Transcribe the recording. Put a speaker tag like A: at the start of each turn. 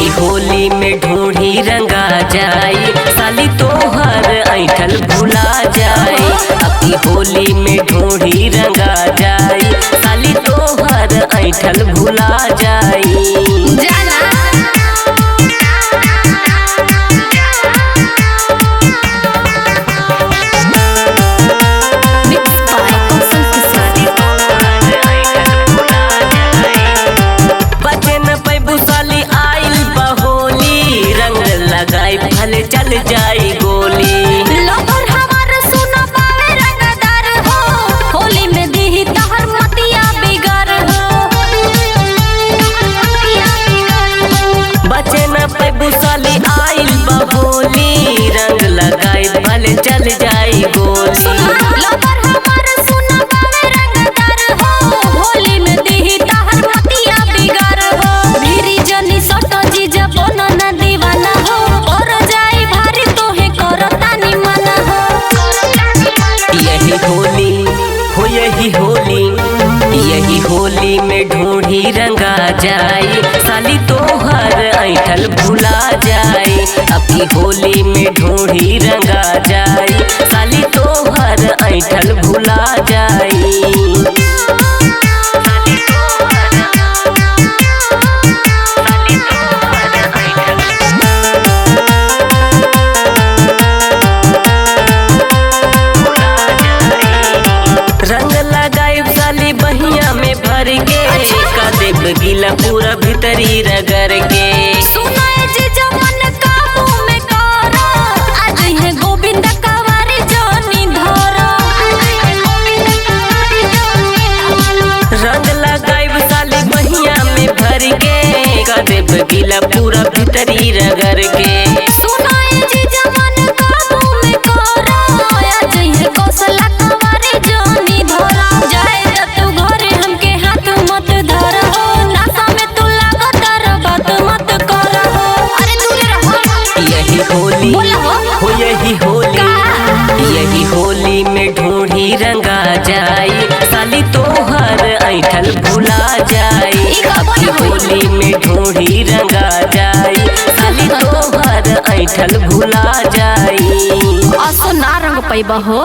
A: की होली में ढूंढी रंगा जाई, साली तोहर ऐठल भुला जाई। अब की होली में ढूंढी रंगा जाई, साली तोहर ऐठल भुला जाई।
B: जाना मिक्स बाय कौशल किशोर।
A: बचे न पैबू साली आइल बहोली, रंग लगाई भले चल जाई गोली।
B: लोभर हमार सुना पावे रंगदार हो, होली में दीही तहर मतिया बिगर हो।
A: बचे न पैबू साली आइल बहोली, रंग लगाई भले चल जाई गोली।
B: लोभर हमार सुना पावे रंगदार हो, होली में दीही तहर मतिया बिगर हो। भीरी जनी सटो जीजा बनो ना दीवाना हो, और जाई भारी तोहे करतानी मना हो।
A: यही होली हो यही होली, यही होली में ढूंढी रंगा जाई, साली तोहर ऐठल भुला जाई। अब की होली में ढूंढी रंगा जाई, साली तोहर ऐठल भुला जाई। साली तोहर, साली तोहर ऐठल रंग लगाई साली बहिया में भर के, का देव गीला पूरा भीतरी रगड़ के।
B: सुनाए जीजा मन काबू में करो, आज है गोविंद कवारी जोनी धरो।
A: रंग लगाई साली बहिया में भर के, का देव गीला पूरा भीतरी रगड़ के।
B: सुनाए जीजा मन काबू में करो, आज है कौशला कवारी जोनी धरो। जाए त तू घरे हमके हाथ मत धरो, नासा में तू लागत र बात मत करो। अरे दूर रहो।
A: यही होली
B: बोला हो।
A: हो यही होली,
B: का?
A: यही होली में ढूंढी रंगा जाई, साली तोहर ऐठल भुला जाई।
B: ई का
A: अब की
B: बोला होई?
A: होली में ढूंढी रंगा जाई, साली तोहर ऐठल भुला जाई।
B: असो ना रंग पैबा हो।